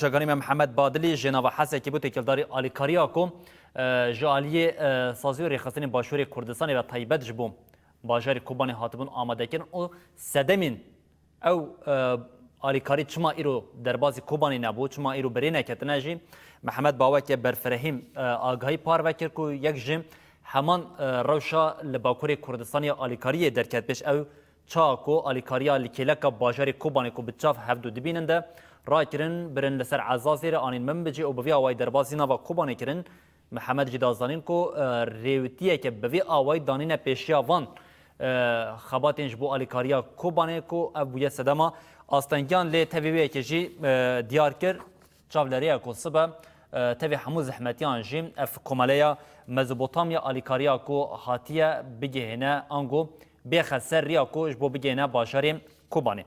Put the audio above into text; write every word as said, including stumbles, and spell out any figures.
Şeganî me Mihemed Badilî ji nava Hesekê bû têkildarî alîkariya ku e, ji aliyê e, sazî û rêxistinên Başûrê Kurdistanê ve taybet ji bo bajarê Kobanê hatibûn amadekirin û sedemên ew e, alîkarî çima îro derbazî Kobanê nebû, çima îro birê neketine jî Mihemed Baweke Berfirehîm e, agahî parve kir ku yek ji heman e, rewşa li Bakurê Kurdistanê ya alîkariyê derket pêş ew çawa ku alîkariya li kêleka bajarê Kobanê ku bi çav hevdu dibînin de rakirin birin li ser Ezazê re anîn Minbicê û bi vî awayî derbazî nava Kobanê kirin. Mihemed jî da zanîn ku e, rêwitiyeke bi vî awayî danîne pêşiya van e, xebatên ji bo alîkariya Kobanê ku ev bûye sedema astengiyan lê tevî wê yekê jî e, diyar kir. Çavleriya ku sibe e, tevî hemû zehmetiyan jî ev komeleya Mezopotamya alîkariya ku hatiye bigihêne ango bêxe ser riya ku ji bo bigihêne bajarê Kobanê.